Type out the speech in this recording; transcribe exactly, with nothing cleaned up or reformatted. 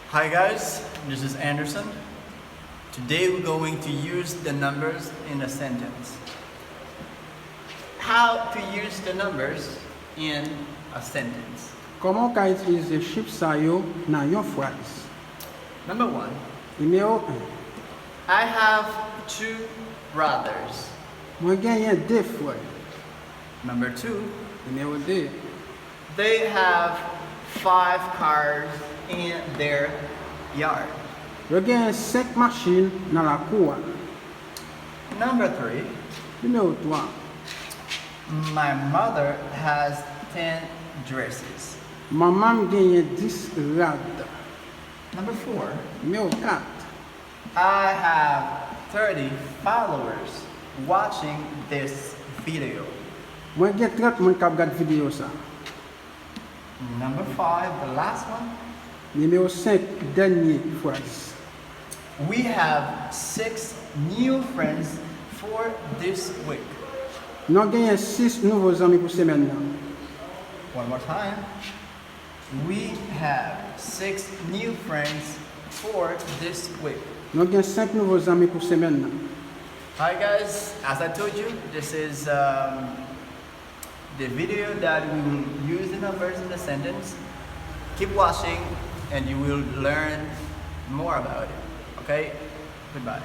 Hi guys, this is Anderson. Today we're going to use the numbers in a sentence. How to use the numbers in a sentence. Kòman w ka itilize chif sa yo nan yon fraz? Number one, Nimewo en. I have two brothers. Mwen genyen de frè. Number two, Nimewo de. They have five cars in their yard. Yo genyen senk machin nan lakou a. Number three, Nimewo twa. My mother has ten dresses. Manman m genyen dis rad. Number four, Nimewo kat. I have thirty followers watching this video. Mwen gen trant moun k ap gad videyo sa. Number five, the last one. Nimewo senk, dènye fraz. We have six new friends for this week. Nou genyen sis nouvo zanmi pou semèn nan. One more time. We have six new friends for this week. Nou gen senk nouvo zanmi pou semèn nan. Hi guys, as I told you, this is um, the video that we will use the numbers in the sentence. Keep watching and you will learn more about it. Okay? Goodbye.